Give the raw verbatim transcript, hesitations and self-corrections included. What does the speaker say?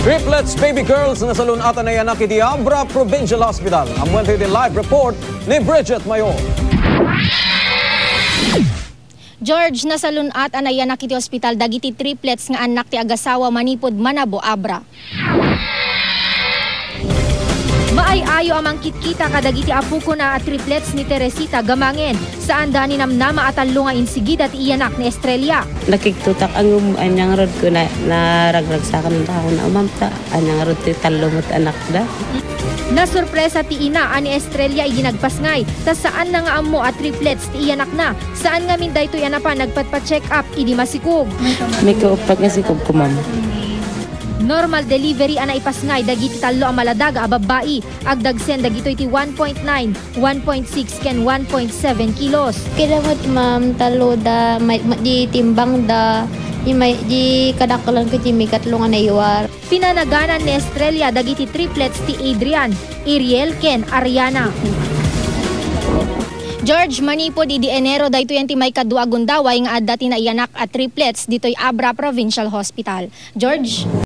Triplets baby girls nasalun-at a naiyanak iti Abra Provincial Hospital. Ammoentayo iti live report ni Bridget Mayor. George, nasalun-at a naiyanak iti ospital dagiti triplets nga annak ti agasawa manipud Manabo, Abra. Maay-ayo a mangkitkita kadagiti apokona a triplets ni Teresita gamangen. Saanda a ninamnama a tallo nga insigida ti iyanak ni Estrella. Nakigtotak a ngem ania ngarud ko na, naragragsakan dahon a umamta. Ania ngarud ti tallo met anakda. Nasurpresa ti ina a ni Estrella idi nagpasngay, ta saanna nga ammo a triplets ti iyanakna. Saan ngamin daytoy a napan nagpatpa-check up idi masikog. May kauppat nga sikog ko, ma'am. Normal delivery a naipasngay dagiti tallo a maladaga a babbai. Agdagsen dagitoy ti one point nine, one point six ken one point seven kilos. Kila met, ma'am, tallo da, may, may, di timbang da, di may, di kadakkelan ko ti mikatlo nga naiwar. Pinanaganan ni Estrella dagiti triplets ti Adrian, Ariel ken Ariana. George, manipud idi Enero, daytoyen ti maikadua a gundaway nga adda ti naiyanak a triplets ditoy Abra Provincial Hospital. George?